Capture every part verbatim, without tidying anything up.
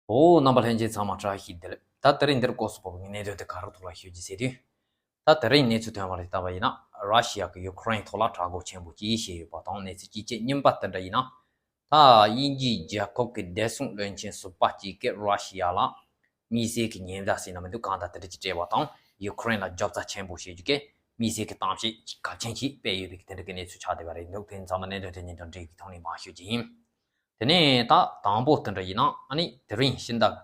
ཨོ། རྣམ་པ་ལྷན་རྒྱས་ཚང་མ་བཀྲ་ཤིས་བདེ་ལེགས། ད་དེ་རིང་འདིར་སྐོར་སོགས་པ་གི་གནད་དོན་དེ་ག་རེ་ཐོག་ལ་ཤོད་ཀྱི་ཟེར་དུས། ད་དེ་རིང་གནས་ཚུལ་ཐོན་པ་ལ་བལྟས་པ་ཡིན་ན། ར་ཤི་ཡ་གི་ཡུ་ཁུ་རེན་ཐོག་ལ་དྲག་རྒོལ་ཆེན་པོ་ཅིག་བྱས་ཡོད་པ་དང་། གནས་ཚུལ་གཅིག་བྱས་གཉིས་པ་དེ་འདྲ་ཡིན་ན། ད་དབྱིན་ཇིའི་རྒྱལ་ཁབ་ཀྱི་བདེ་སྲུང་བློན་ཆེན་ཟུར་པ་གཅིག་གིས་ར་ཤི་ཡ་ལ་དམིགས་བསལ་གྱི་ཉེན་བརྡ་ཟེར་ན་མི་འདུག་གང་ལྟར་དེ་འདྲ་ཅིག་སྤྲད་པ་དང་། ཡུ་ཁུ་རེན་ལ་རྒྱབ་རྩ་ཆེན་པོ་བྱེད་རྒྱུ་གི་དམིགས་བསལ་གྱི་གཏམ་བཤད་ཅིག་གལ་ཆེན་ཅིག་སྤེལ་ཡོད་པའི་དེ་འདྲ་གི་གནས་ཚུལ་ཆགས་བསྡད་པ་རེད་འདུག་དེ་ཚང་མ་གནད་དོན་དེ་གཉིས་དང་འབྲེལ་བའི་ཐོག་ནས་མར་ཤོད་ཀྱི་ཡིན། དེ་ནས་ད་དང་པོ་དེ་འདྲ་ཡིན་ན། ཨ་ནི་དེ་རིང་ཕྱི་ཟླ་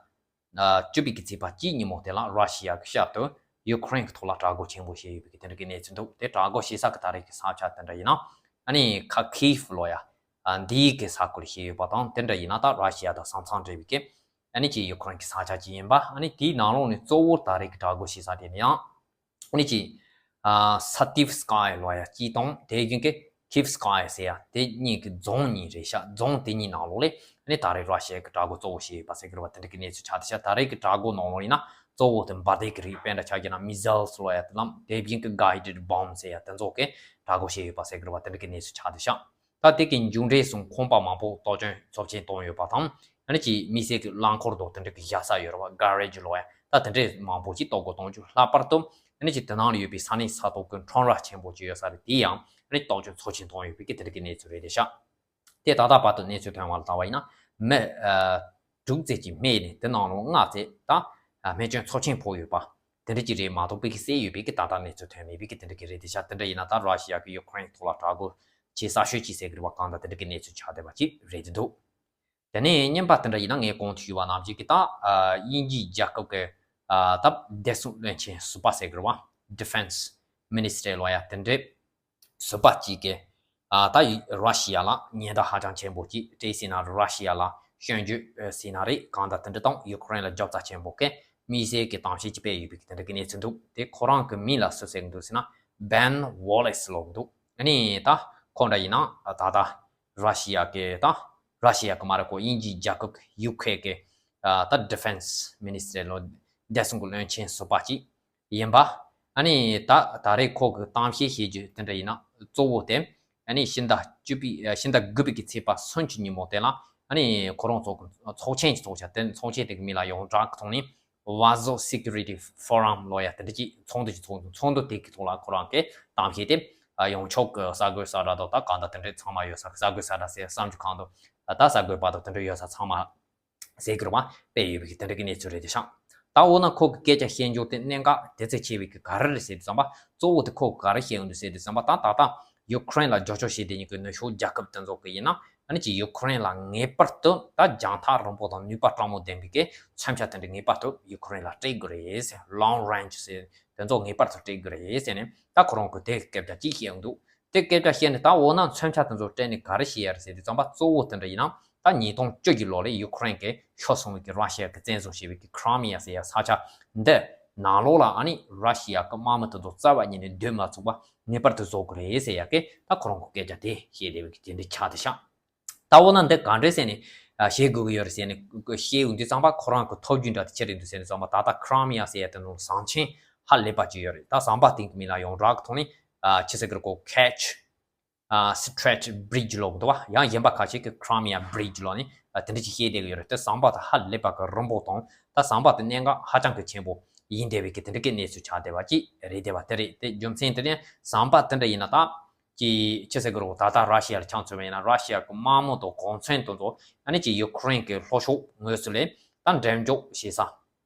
བཅུ་པའི་གི་ཚེས་པ་གཅིག་ཉིན་མོ་དེ་ལ་ར་ཤི་ཡ་གི་ཤར་དུ་ཡུ་ཁུ་རེན་གི་ཐོག་ལ་དྲག་རྒོལ་ཆེན་པོ་བྱས་ཡོད་པའི་གི་དེ་འདྲ་གི་གནས་ཚུལ་འདུག་དེ་དྲག་རྒོལ་བྱེད་ས་གི་ད་རེས་ཀྱི་ས་ཆ་དེ་འདྲ་ཡིན་ན། ཨ་ནི་ཁ་ཁིབ་ལོ་ཡ། ཨ་འདིའི་གི་ས་ཁུལ་བྱས་ཡོད་པ་དང་། དེ་འདྲ་ཡིན་ན་ད་ར་ཤི་ཡ་དང་ས་མཚམས་འབྲེལ་བའི་གི་ཨ་ནི་ཅིག་ཡུ་ཁུ་རེན་གི་ས་ཆ་ཅིག་ཡིན་པ། ཨ་ནི་དེའི་ནང་ལོགས་ནས་གཙོ་བོ་ད་རེས་ཀྱི་དྲག་རྒོལ་བྱེད་ས་དེ་ནི་ཡང་། ཨ་ནི་ཅིག་ཨ་སཱ་ཏིབ་སི་ཀ་ཡ་ལོ་ཡ་གཅིག་དང་། དེ་བཞིན་གྱི་ཁིབ་སི་ཀ་ཡ་ཟེར་ཡ་དེ་གཉིས་ཀྱི་རྫོང་གཉིས་རེད་ཤག་རྫོང་དེ་གཉིས་ནང་ལོགས་ལ་ཨ་ནི་ད་རེས་ར་ཤི་ཡ་གི་དྲག་རྒོལ་གཙོ་བོ་བྱས་ཡོད་པ་ཟེར་གི་རེད་བ། དེ་འདྲ་གི་གནས་ཚུལ་ཆགས་བསྡད་ཤག་ད་རེས་ཀྱི་དྲག་རྒོལ་ནང་ལོགས་ཡིན་ན་གཙོ་བོ་དེ་འབར་མདེལ་གྱི་རིགས། དཔེར་ན་ཆ་བཞག་ན་མི་ཟེལ་སི་ལོ་ཡ་དེ་ལམ། དེ་བཞིན་གྱི་གའི་ཌེཌ་བོམ་ཟེར་ཡ་དེ་ཚོ་གི་དྲག་རྒོལ་བྱས་ཡོད་པ་ཟེར་གི་རེད་བ། དེ་འདྲ་གི་གནས་ཚུལ་ཆགས་བསྡད་ཤག་ད་དེ་གི་མཇུག་འབྲས་སུ་ཁང་པ་མང་པོ་གཏོར་སྐྱོན་ཚབས་ཆེན་བཏང་ཡོད་པ་དང་། ཨ་ནི་ཅིག་དམིགས་བསལ་གྱི་རླངས་འཁོར་དང་དེ་འདྲ་གི་བཞག་ས་ཡོད་རེད་བ། ག་རེ་ཇི་ལོ་ཡ། ད་དེ་འདྲའི་མང་པོ་ཅིག་གཏོར་རྒོལ་གཏོང་རྒྱུ། ལྷག་པར་དུ་ཨ་ནི་ཅིག་དེ་ནང་ལ་ཡོད་པའི་ས་གནས་ས་ཐོག་གི་ཁྲོམ་ར་ཆེན་པོ་ཅིག་ཡོད་ས་རེད། དེ་ཡང་ཨ་ནི་གཏོར་སྐྱོན་ཚབས་ཆེན་བཏང་ཡོད་པའི་གི་དེ་འདྲ་གི་གནས་ཚུལ་རེད་དེ་ཤག་དེ་ད་ལྟ་བར་དུ་གནས་ཚུལ་ཐོན་པ་ལ་བལྟས་པ་ཡིན་ན། མི་ཨ་དྲུག་ཙམ་ཅིག་རྨས་ནས། དེ་ནང་ལོགས་ལྔ་ཙམ་ད་ཨ་རྨས་སྐྱོན་ཚབས་ཆེན་ཕོག་ཡོད་པ། དེ་འདྲ་ཅིག་རེད་མ་གཏོགས་ཕ་གི་བསད་ཡོད་པའི་གི་ད་ལྟ་གནས་ཚུལ་ཐོན་མེད་པའི་གི་དེ་འདྲ་གི་རེད་དེ་ཤག་དེ་འདྲ་ཡིན་ན་ད་ར་ཤི་ཡ་གི་ཡུ་ཁུ་རེན་ཐོག་ལ་དྲག་རྒོལ་བྱེད་ས་ཤོད་ཅིག་ཟེར་གི་རེད་བ། གང་ལྟར་དེ་འདྲ་གི་གནས་ཚུལ་ཆགས་བསྡད་པ་ཅིག་རེད་དེ་འདུག་དེ་ནས་གཉིས་པ་དེ་འདྲ་ཡིན་ན། ངས་གོང་དུ་ཞུས་པ་ནང་བཞིན་གྱི་ད་ཨ་དབྱིན་ཇིའི་རྒྱལ་ཁབ་ཀྱི་ཨ་ད་བདེ་སྲུང་བློན་ཆེན་ཟུར་པ་ཟེར་གི་རེད་བ། Defense Ministry ལོ་ཡ་དེ་འདྲའི་ཟུར་པ་གཅིག་གིས་ཨ་ད་ར་ཤི་ཡ་ལ་ཉེན་བརྡ་ཧ་ཅང་ཆེན་པོ་ཅིག་སྤྲད་ཟེར་ན་རེད། ར་ཤི་ཡ་ལ་སྐྱོན་བརྗོད་ཟེར་ན་རེད། གང་ལྟར་དེ་འདྲ་དང་། ཡུ་ཁུ་རེན་ལ་རྒྱབ་རྩ་ཆེན་པོ་གིས་དམིགས་བསལ་གྱི་གཏམ་བཤད་ཅིག་སྤེལ་ཡོད་པའི་གི་དེ་འདྲ་གི་གནས་ཚུལ་འདུག་དེ་ཁོ་རང་གི་མིང་ལ་སུ་ཟེར་གི་འདུག་ཟེར་ན། བན་ཝོ་ལེ་སི་ལབ་གི་འདུག་ཨ་ནི་ད་ཁོ་འདྲ་ཡིན་ན་ད་ལྟ་ར་ཤི་ཡ་གི་ད་ར་ཤི་ཡ་གི་མ་རེད་ཁོ། དབྱིན་ཇིའི་རྒྱལ་ཁབ་ཀྱི་ཡུ་ཁེ་གི་ཨ་ད་Defense Ministry ལོ། བདེ་སྲུང་གི་བློན་ཆེན་ཟུར་པ་ཅིག་ཡིན་པ། ཨ་ནི་ད་ད་རེས་ཁོ་གི་གཏམ་བཤད་བྱེད་རྒྱུ་དེ་འདྲ་ཡིན་ན་གཙོ་བོ་དེ། ཨ་ནི་ཕྱི་ཟླ་བཅུ་པའི་ཨ་ཕྱི་ཟླ་དགུ་པའི་གི་ཚེས་པ་སུམ་ཅུ་ཉིན་མོ་དེ་ལ། ཨ་ནི་ཁོ་རང་ཚོ་གི་ཚོགས་ཆེན་ཅིག་ཚོགས་ཤག་དེ་ཚོགས་ཆེན་དེ་གི་མིང་ལ་ཡོངས་གྲགས་ཀྱི་ཐོག་ནས་Wazo Security Forum ལོ་ཡ་དེ་འདྲ་ཅིག་ཚོགས་འདུ་ཅིག་ཚོགས་འདུ། ཚོགས་འདུ་དེ་གི་ཐོག་ལ་ཁོ་རང་གིས་གཏམ་བཤད་དེ་ཨ་ཡོངས་ཁྱབ་ཀྱི་གསར་འགོད་གསལ་བསྒྲགས་དང་ད་གང་ལྟར་དེ་འདྲ་ཚང་མ་ཡོད་ས། གསར་འགོད་གསལ་བསྒྲགས་ཟེར་གསར་འགྱུར་ཁང་དུ་ད་གསར་འགོད་པ་དང་དེ་འདྲ་ཡོད་ས་ཚང་མ་ཟེར་གི་རེད་བ། སྤེལ་ཡོད་པའི་གི་དེ་འདྲ་གི་གནས་ཚུལ་རེད་དེ་ཤག་ད་འོ་ན་ཁོ་གི་སྐད་ཆ་བཤད་འཇོག་དེ་གནད་འགག་དེ་ཚོ་ཆེ་བའི་གི་ག་རེ་རེད་ཟེར་དུས་ཙམ་པ། གཙོ་བོ་དེ་ཁོ་གི་ག་རེ་བཤད་ཡོང་དུས་ཟེར་དུས་ཙམ་པ། ད་ད་ལྟ་ཡུ་ཁུ་རེན་ལ་རྒྱབ་སྐྱོར་བྱེད་བསྡད་མཁན་གི་ནུབ་ཕྱོགས་རྒྱལ་ཁབ་དེ་ཚོ་གི་ཡིན་ན། ཨ་ནི་ཅིག་ཡུ་ཁུ་རེན་ལ་ངེས་པར་དུ་ད་རྒྱང་ཐག་རིང་པོ་དང་ནུས་པ་དྲག་མོ་ལྡན་པའི་གི་མཚོན་ཆ་དེ་འདྲ་ངེས་པར་དུ་ཡུ་ཁུ་རེན་ལ་སྤྲད་དགོས་རེད་ཟེར། Long Range ཟེར་དེ་ཚོ་ངེས་པར་དུ་སྤྲད་དགོས་རེད་ཟེར་ནས་ད་ཁོ་རང་གི་དེ་སྐད་ཆ་ཅིག་བཤད་ཡོང་འདུག་དེ་སྐད་ཆ་བཤད་ནས་ད་འོ་ན་མཚོན་ཆ་དེ་ཚོ་སྤྲད་ནས་ག་རེ་བྱེད་ཡ་རེད་ཟེར་དུས་ཙམ་པ། གཙོ་བོ་དེ་འདྲ་ཡིན་ན་ད་ཉིས་སྟོང་བཅུ་གི་ལོ་ལ་ཡུ་ཁུ་རེན་གྱིས་ཤོར་སོང་བའི་གི་ར་ཤི་ཡ་གི་བཙན་བཟུང་བྱས་པའི་གི་ཁྲ་མི་ཡ་ཟེར་ཡ་ས་ཆ་འདི་ནང་ལོགས་ལ། ཨ་ནི་ར་ཤི་ཡ་གི་དམག་མི་དེ་ཚོ་རྩ་བ་ཉིད་ནས་སྡོད་མ་ཚུགས་པ་ངེས་པར་དུ་བཟོ་དགོས་རེད་ཟེར་ཡ་གི་ད་ཁོ་རང་གི་སྐད་ཆ་དེ་བཤད་བསྡད་པའི་གི་དེ་འདྲ་ཆགས་བསྡད་ཤག་ད་འོ་ན་འདི་ག་འདྲས་ཟེར་ནས་ཨ་བཤད་དགོས་ཀྱི་ཡོད་རེད་ཟེར་ནས་བཤད་ཡོང་དུས་ཙམ་པ། ཁོ་རང་གི་ཐབས་བརྒྱུད་འདྲ་དེ་ཅི་རེད་འདུག་ཟེར་ནས་ཙམ་པ། ད་ལྟ་ཁྲ་མི་ཡ་ཟེར་ཡ་དེ་ནང་ཟམ་ཆེན་ཧ་ལས་པ་ཅིག་ཡོད་རེད། ད་ཟམ་པ་དེ་གི་མིང་ལ་ཡོངས་གྲགས་ཀྱི་ཐོག་ནས་ཨ་ཅི་ཟེར་གི་རེད་ཁོ། Kerch ཨ་Strait Bridge ལབ་འདུག་བ། ཡང་གཞན་པ་ཁ་ཤས་ཀྱིས་Crimea Bridge ལབ་ནས་ཨ་དེ་འདྲ་ཅིག་བཤད་བསྡད་ཀྱི་ཡོད་རེད། དེ་ཟམ་པ་དེ་ཧ་ལས་པ་གི་རིང་པོ་དང་། ད་ཟམ་པ་དེ་གནད་འགག་ཧ་ཅང་གི་ཆེན་པོ་ཡིན་བསྡད་པའི་གི་དེ་འདྲ་གི་གནས་ཚུལ་ཆགས་བསྡད་པ་ཅིག་རེད་བསྡད་པ་དེ་རེད། དེ་རྒྱུ་མཚན་དེ་ནས་ཟམ་པ་དེ་འདྲ་ཡིན་ན་ད་ཅི་ཅི་ཟེར་གི་རེད། ད་ལྟ་ར་ཤི་ཡ་ལ་ཆ་མཚོན་པ་ཡིན་ན། ར་ཤི་ཡ་གི་དམག་མི་དང་གོ་མཚོན་དེ་ཚོ་ཨ་ནི་ཅིག་ཡུ་ཁུ་རེན་གི་ལྷོ་ཕྱོགས་ངོས་སུ་ལ་ད་འགྲེམས་འཇོག་བྱེད་ས།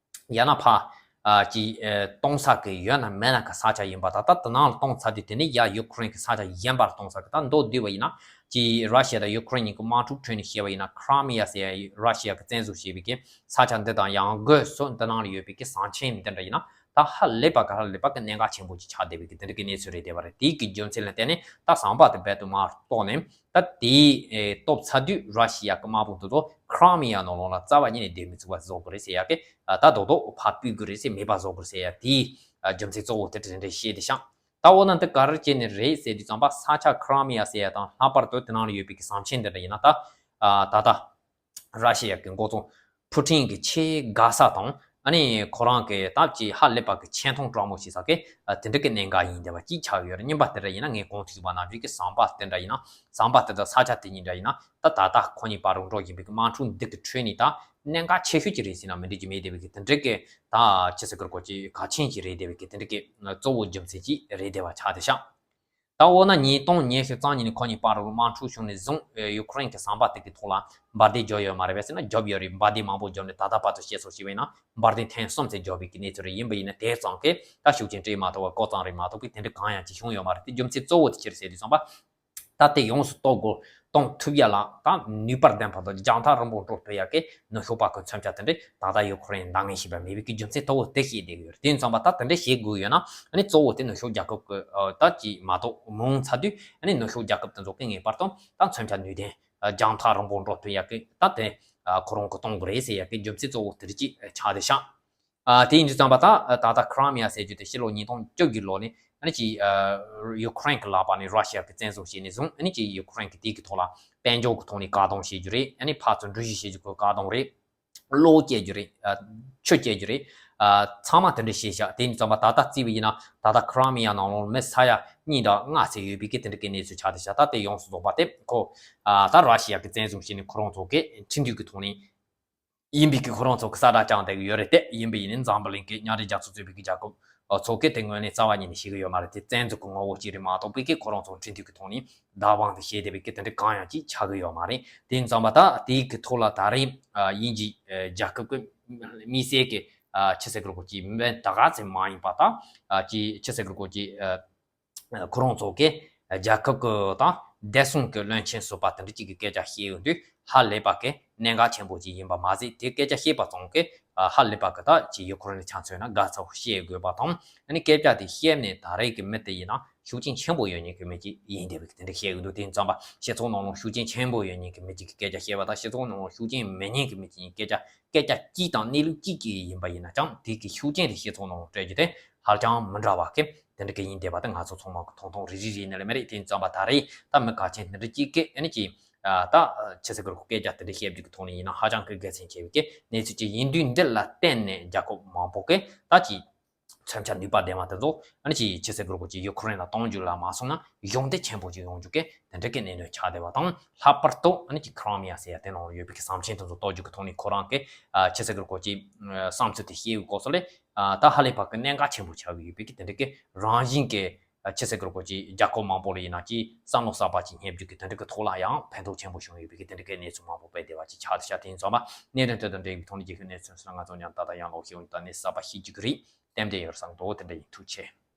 ཡང་ན་ཕར་ཨ་ཅིག་ཨ་གཏོང་ས་གི་ཡོད་ན་མེད་ན་གི་ས་ཆ་ཡིན་པ། ད་ལྟ་དེ་ནང་ལ་གཏོང་ཚར་དུས་དེ་ནས་ཡར་ཡུ་ཁུ་རེན་གི་ས་ཆ་གཞན་པར་གཏོང་ས་གི། ད་མདོར་བསྡུས་པ་ཡིན་ན་ཅིག་ར་ཤི་ཡ་དང་ཡུ་ཁུ་རེན་གཉིས་ཀྱི་དམག་འཁྲུག་ཁྲོད་ནས་བཤད་པ་ཡིན་ན། ཁྲ་མི་ཡ་ཟེར་ཡ་ར་ཤི་ཡ་གི་བཙན་བཟུང་བྱས་པའི་གི་ས་ཆ་འདི་དང་ཡང་སྒོས་སུ་འདི་ནང་ལ་ཡོད་པའི་གི་ཟམ་ཆེན་འདི་འདྲ་ཡིན་ན་ད་ཧ་ལས་པ་གི་ཧ་ལས་པ་གི་གནད་འགག་ཆེན་པོ་ཅིག་ཆགས་བསྡད་པའི་གི་དེ་འདྲ་གི་གནས་ཚུལ་རེད་བསྡད་པ་རེད། དེའི་གི་རྒྱུ་མཚན་ལ་བརྟེན་ནས་ད་ཟམ་པ་དེ་རྦད་དེ་མར་གཏོར་ནས། ད་དེ་ཨེ་གཏོར་ཚར་དུས་ར་ཤི་ཡ་གི་དམག་དཔུང་དེ་ཚོ་ཁྲ་མི་ཡ་ནང་ལོགས་ལ་རྩ་བ་ཉིད་ནས་སྡོད་མི་ཚུགས་པ་བཟོ་དགོས་རེད་ཟེར་ཡ་གི། ཨ་ད་རྡོག་རྡོག་ཕར་ཕུད་དགོས་རེད་ཟེར། མེད་པ་བཟོ་དགོས་རེད་ཟེར་ཡ་དེའི་ཨ་རྒྱུ་མཚན་གཙོ་བོ་དེ་དེ་འདྲ་བཤད་བསྡད་ཤག་ད་འོ་ན་འདི་ག་རེ་བྱས་ནས་རེད་ཟེར་དུས་ཙམ་པ། ས་ཆ་ཁྲ་མི་ཡ་ཟེར་ཡ་དང་། ལྷག་པར་དུ་དེ་ནང་ལ་ཡོད་པའི་གི་ཟམ་ཆེན་འདི་འདྲ་ཡིན་ན་ད་ཨ་ད་ལྟ་ར་ཤི་ཡ་གི་འགོ་ཁྲིད་ཕུ་ཊིན་གྱི་ཆེས་དགའ་ས་དང་། ཨ་ནི་ཁོ་རང་གི་ད་ཅིག་ཧ་ལས་པ་གི་ཆེ་མཐོང་སྤྲང་མོ་ཞིག་ས་གི་དེ་འདྲ་གི་གནད་འགག་ཡིན་བསྡད་པ་ཅིག་ཆགས་ཡོད་རེད། རྙིང་པ་དེ་འདྲ་ཡིན་ན་ངས་གོང་དུ་ཞུས་པ་ནང་བཞིན་གི་ཟམ་པ་དེ་འདྲ་ཡིན་ན་ཟམ་པ་དེ་དང་ས་ཆ་དེ་གཉིས་འདྲ་ཡིན་ན་ད་ད་ལྟ་ཁོ་གཉིས་བར་རུ་འགྲོ་བཞིན་པའི་གི་དམག་འཁྲུག་འདི་གི་ཁྲོད་ནས་ད་གནད་འགག་ཆེ་ཤོས་ཅིག་རེད་ཟེར་ན་མི་འགྲིག་གི་མེད་བསྡད་པའི་གི་དེ་འདྲ་གི་ད་ཅི་ཟེར་དགོས་རེད་གོ་ཅིག་གལ་ཆེན་ཅིག་རེད་བསྡད་པའི་གི་དེ་འདྲ་གི་གཙོ་བོ་རྒྱུ་མཚན་ཅིག་རེད་བསྡད་པ་ཆགས་བསྡད་ཤག་ད་འོ་ན་ཉིས་སྟོང་ཉི་ཤུ་རྩ་གཉིས་ནས་ཁོ་གཉིས་བར་དུ་དམག་འཁྲུག་བྱུང་ནས་བཟུང་ཡུ་ཁུ་རེན་གྱི་ཟམ་པ་དེ་གི་ཐོག་ལ་འབར་མདེལ་བརྒྱབ་ཡོད་མ་རེད་པས་ཟེར་ན་བརྒྱབ་ཡོད་རེད། འབར་མདེལ་མང་པོ་བརྒྱབ་ནས་ད་ལྟ་བར་དུ་བཤད་སྲོལ་ཞིག་ཡིན་ན་འབར་མདེལ་ཐེངས་གསུམ་ཙམ་བརྒྱབ་པའི་གི་གནས་ཚུལ་རེད། ཡིན་པ་ཡིན་ན་དེ་ཙམ་གྱིས་ད་ཤུགས་རྐྱེན་སྤྲད་མ་ཐུབ་པ་ཀོ་ཙམ་རེད་མ་གཏོགས་པའི་དེ་འདྲ་གང་ཡང་ཅིག་བྱུང་ཡོད་མ་རེད། དེ་རྒྱུ་མཚན་གཙོ་བོ་དེ་ཅི་རེད་ཟེར་དུས་ཙམ་པ། ད་དེ་ཡོངས་སུ་གཏོར་དགོས་གཏོང་ཐུབ་ཡ་ལ་ད་ནུས་པ་ལྡན་པ་དང་རྒྱང་ཐག་རིང་པོ་འགྲོ་ཐུབ་ཡ་གི་ནུབ་ཕྱོགས་པ་གི་མཚོན་ཆ་དེ་འདྲས་ད་ལྟ་ཡུ་ཁུ་རེན་འདང་ངེས་ཤེས་པ་མེད་པའི་གི་རྒྱུ་མཚན་གཙོ་བོ་དེ་བཤད་བསྡད་ཀྱི་ཡོད་རེད། དེ་ཡིན་ཙང་པ་ད་དེ་འདྲས་བྱེད་དགོས་ཡོད་ན་ཨ་ནི་གཙོ་བོ་དེ་ནུབ་ཕྱོགས་རྒྱལ་ཁབ་ཀྱི་ད་ཅིག་མ་གཏོགས་མ་འོངས་ཚར་དུས་ཨ་ནི་ནུབ་ཕྱོགས་རྒྱལ་ཁབ་དེ་ཚོ་གི་ངེས་པར་དུ་ད་མཚོན་ཆ་ནུས་ལྡན་རྒྱང་ཐག་རིང་པོ་འགྲོ་ཐུབ་ཡ་གི་ད་དེ་ཁོ་རང་གི་གཏོང་དགོས་རེད་ཟེར་ཡ་གི་རྒྱུ་མཚན་གཙོ་བོ་དེ་འདྲས་ཅིག་ཆགས་བསྡད་ཤག་ཨ། དེ་ཡིན་དུས་ཙམ་པ་ད་ད་ལྟ་ཁི་རི་མི་ཡ་ཟེར་རྒྱུ་དེ་ཕྱི་ལོ་ཉིས་སྟོང་བཅུ་གི་ལོ་ནས་ཨ་ནི་ཅིག་ཡུ་ཁུ་རེན་གྱི་ལག་པ་ནས་ར་ཤི་ཡ་གིས་བཙན་བཟུང་བྱས་ནས་བཟུང་ཨ་ནི་ཅིག་ཡུ་ཁུ་རེན་གྱིས་དེ་གི་ཐོག་ལ་དཔལ་འབྱོར་གྱི་ཐོག་ནས་བཀག་སྡོམ་བྱེད་རྒྱུ་རེད། ཨ་ནི་ཕར་ཚུར་འགྲུལ་བཞུད་བྱེད་རྒྱུ་གི་བཀག་སྡོམ་རེད། གློག་སྐྱེལ་རྒྱུ་རེད། ཆུ་སྐྱེལ་རྒྱུ་རེད། ཚང་མ་དེ་འདྲ་བྱས་ཤག་དེ་ཡིན་དུས་ཙམ་པ་ད་ལྟ་བརྩིས་པ་ཡིན་ན་ད་ལྟ་ཁི་རི་མི་ཡ་ནང་ལོགས་མི་ས་ཡ་གཉིས་དང་ལྔ་ཙམ་ཡོད་པའི་གི་དེ་འདྲ་གི་གནས་ཚུལ་ཆགས་བསྡད་ཤག་ད་དེ་ཡོངས་སུ་རྫོགས་པ་དེ་ཁོ་ད་ར་ཤི་ཡ་གིས་བཙན་བཟུང་བྱས་ནས་ཁོ་རང་ཚོ་གི་ཁྲིམས་མཐུན་གྱི་ཐོག་ནས། ཡིན་པའི་གི་ཁོ་རང་ཚོ་གི་ས་བསྒྲགས་བསྐྱངས་བསྡད་ཀྱི་ཡོད་རེད་དེ། ཡིན་པ་ཡིན་ནའི་འཛམ་བུ་གླིང་གི་མཉམ་འབྲེལ་རྒྱལ་ཚོགས་གཙོས་པའི་གི་རྒྱལ་ཁབ་ཚོ་གིས་དེ་ངོས་ནས་རྩ་བ་ཉིད་ནས་ཤེས་ཀྱི་ཡོད་མ་རེད་དེ། བཙན་འཛུལ་གྱི་ངོ་བོ་ཅིག་རེད་མ་གཏོགས་པའི་གི་ཁོ་རང་ཚོ་ཁྲིམས་མཐུན་གྱི་ཐོག་ནས་བདག་དབང་དུ་བྱས་བསྡད་པའི་གི་དེ་འདྲ་གང་ཡང་ཅིག་ཆགས་ཀྱི་ཡོད་མ་རེད། དེ་ཡིན་ཙང་པ་ད་དེའི་གི་ཐོག་ལ་ད་རེས་དབྱིན་ཇི་རྒྱལ་ཁབ་ཀྱི་དམིགས་བསལ་གྱི་ཆི་ཟེར་གི་རེད་གོ་ཅིག་མི་ད་ག་ཚོད་མ་ཡིན་པ་ད་ཅིག་ཆི་ཟེར་གི་རེད་གོ་ཅིག་ཁོ་རང་ཚོ་གིས་རྒྱལ་ཁབ་ཀྱི་དང་བདེ་སྲུང་གི་བློན་ཆེན་ཟུར་པ་དེ་འདྲ་གཅིག་གི་སྐད་ཆ་བཤད་ཡོང་དུས་ཧ་ལས་པ་གི་གནད་འགག་ཆེན་པོ་ཅིག་ཡིན་པ་མ་ཟད། དེ་སྐད་ཆ་བཤད་པ་ཙམ་གྱིས་ཧ་ལས་པ་གི་ད་ཅིག་ཡུ་ཁུ་རེན་ཆ་མཚོན་ན་དགའ་ཚོར་བཤད་དགོས་པ་དང་། ཨ་ནི་སྐད་ཆ་དེ་བཤད་ནས་ད་རེས་ཀྱི་མི་དེ་ཡིན་ན་ཤུགས་རྐྱེན་ཆེན་པོ་ཡོད་མཁན་གྱི་མི་ཅིག་ཡིན་བསྡད་པའི་དེ་འདྲ་བཤད་ཡོང་དུས། དེ་ཡིན་ཙང་པ་སྤྱི་ཚོགས་ནང་ལ་ཤུགས་རྐྱེན་ཆེན་པོ་ཡོད་མཁན་གྱི་མི་ཅིག་གིས་སྐད་ཆ་བཤད་པ་དང་སྤྱི་ཚོགས་ནང་ལ་ཤུགས་རྐྱེན་མེད་མཁན་གྱི་མི་ཅིག་ཡིན་སྐད་ཆ་སྐད་ཆ་གཅིག་དང་གནས་ལུགས་གཅིག་གཅིག་ཡིན་པ་ཡིན་ན་ཀྱང་དེ་གི་ཤུགས་རྐྱེན་དེ་སྤྱི་ཚོགས་ནང་ལ་སྤྲད་རྒྱུ་དེ་ཧ་ཅང་མི་འདྲ་བ་གི་དེ་འདྲ་གི་ཡིན་བསྡད་པ་དེ་ང་ཚོ་ཚང་མ་གི་མཐོང་མཐོང་རིག་རིག་རེད་ནི་ལ་མི་རེད། དེ་ཡིན་ཙང་པ་ད་རེས་ད་མི་གལ་ཆེན་དེ་འདྲ་གཅིག་གིས་ཨ་ནི་ཅིག་ད་ཆི་ཟེར་གི་རེད་གོ་སྐད་ཆ་དེ་འདྲ་བཤད་རྒྱུ་གི་ཐོག་ནས་ཡིན་ན་ཧ་ཅང་གི་དགེ་མཚན་ཆེ་བའི་གི་གནས་ཚུལ་ཅིག་ཡིན་དུས། འདི་ལ་བརྟེན་ནས་རྒྱལ་ཁབ་མང་པོ་གིས་ད་ཅིག་མཚོན་ཆ་ནུས་པ་ལྡན་པ་དེ་ཚོ་ཨ་ནི་ཅིག་ཆི་ཟེར་གི་རེད་གོ་ཅིག་ཡུ་ཁུ་རེན་ལ་གཏོང་རྒྱུ་ལ་མ་སོང་ན་གཞོགས་འདེགས་ཆེན་པོ་ཅིག་ཡོང་རྒྱུ་གི་དེ་འདྲ་གི་གནད་དོན་ཆགས་བསྡད་པ་དང་། ལྷག་པར་དུ་ཨ་ནི་ཅིག་ཁི་རི་མི་ཡ་ཟེར་ཡ་དེ་ནང་ཡོད་པའི་གི་ཟམ་ཆེན་དེ་ཚོ་གཏོར་རྒྱུ་གི་ཐོག་ནས་ཁོ་རང་གི་ཨ་ཆི་ཟེར་གི་རེད་གོ་ཅིག་བསམ་ཚུལ་དེ་བཤད་ཡོད་སྐོར་སོགས་ལས་ཨ་ད་ཧ་ལས་པ་གི་གནད་འགག་ཆེན་པོ་ཆགས་ཀྱི་ཡོད་པའི་གི་དེ་འདྲ་གི་རང་བཞིན་གི་ཨ་ཆི་ཟེར་གི་རེད་གོ་ཅིག་རྒྱལ་ཁབ་མང་པོ་ལ་ཡིན་ན་ཅིག་བསམ་བློ་གསར་པ་ཅིག་རྙེད་རྒྱུ་གི་དེ་འདྲ་གི་ཐོག་ལ་ཡང་ཕན་ཐོགས་ཆེན་པོ་བྱུང་ཡོད་པའི་གི་དེ་འདྲ་གི་གནས་ཚུལ་མང་པོ་སྤེལ་བསྡད་པ་ཅིག་ཆགས་བསྡད་ཤག་དེ་ཡིན་ཙང་པ་གནད་དོན་དེ་དང་འབྲེལ་བའི་ཐོག་ནས་རྒྱལ་ཁབ་གནས་ཚུལ་སོགས་ལ་ང་ཚོ་མཉམ་དུ་ད་ལྟ་ཡང་ལོག་ཤེས་ཡོན་ད་གནས་གསར་པ་ཤེས་རྒྱུ་གི་རེད། ཏན་ཏན་ཡོད་བསམ་འདུག་དེ་འདྲ་ཡིན། ཐུགས་རྗེ་ཆེ།